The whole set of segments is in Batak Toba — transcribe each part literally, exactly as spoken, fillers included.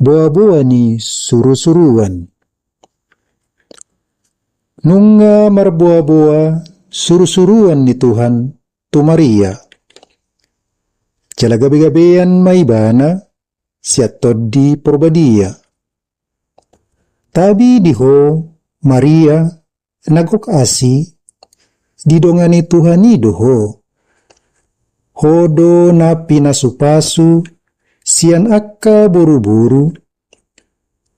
Boaboa ni surusuruan. Nunga marboaboa surusuruan ni Tuhan tu Maria. Jala gabegabean ma ibana sian Tondi Porbadia. Tabi di ho, Maria, na gok asi, didongani Tuhan i do ho. Ho do na pinasupasu sian angka boruboru,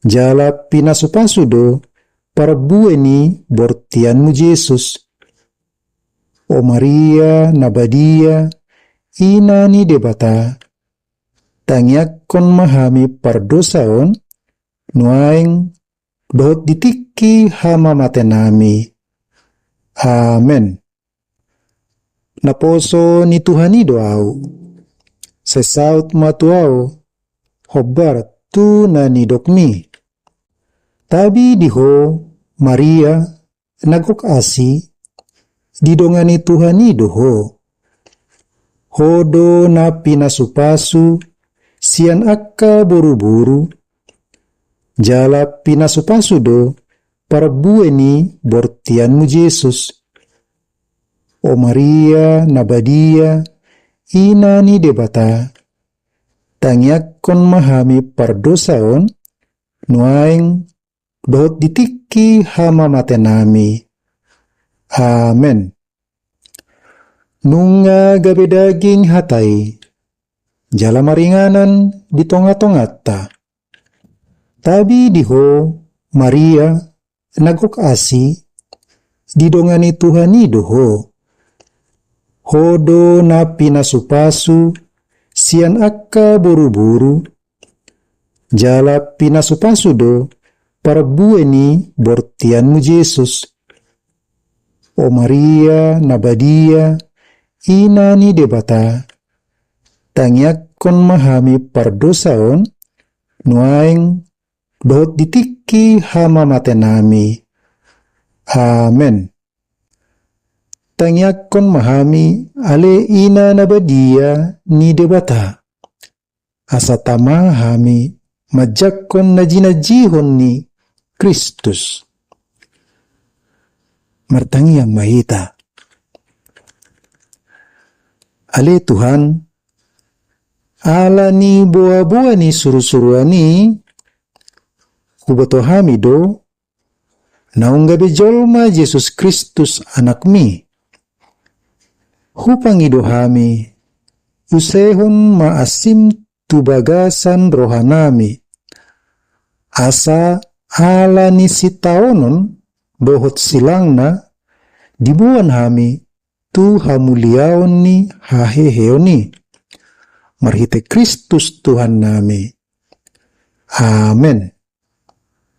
jala pinasupasu do parbue ni bortianmu Jesus. O Maria na badia, ina ni Debata, tangiangkon ma hami pardosa on, nuaeng dohot di tingki hamamatenami. Amen. Naposo ni Tuhan i do ahu. Sai saut ma tu ahu hombar tu na nidokmi. Tabi di ho, Maria, na gok asi, didongani Tuhan i do ho. Ho do na pinasupasu sian angka boruboru, jala pinasupasu do parbue ni bortianmu Jesus. O Maria na badia, ina ni Debata, tangiangkon ma hami pardosa on, nuaeng dohot di tingki hamamatenami. Amen. Nunga gabe daging hata i, jala maringanan di tongatonganta. Tabi di ho, Maria, na gok asi, didongani Tuhan i do ho. Ho do na pinasupasu sian angka boruboru, jala pinasupasu do parbue ni bortianmu Jesus. O Maria na badia, ina ni Debata, tangiangkon ma hami pardosa on, nuaeng dohot di tingki hamamatenami. Amen. Tangiangkon ma hami ale ina na badia ni Debata, asa tama hami manjangkon na jinanjihon ni Kristus. Martangiang ma hita. Ale Tuhan, ala ni boaboa ni surusuruan i, huboto hami do naung gabe jolma Jesus Kristus Anakmi. Hupangido hami, usehon ma asim tu bagasan rohanami, asa ala ni sitaonon dohot silangna diboan hami tu hamuliaon ni haheheon i. Marhite Kristus Tuhannami. Amen.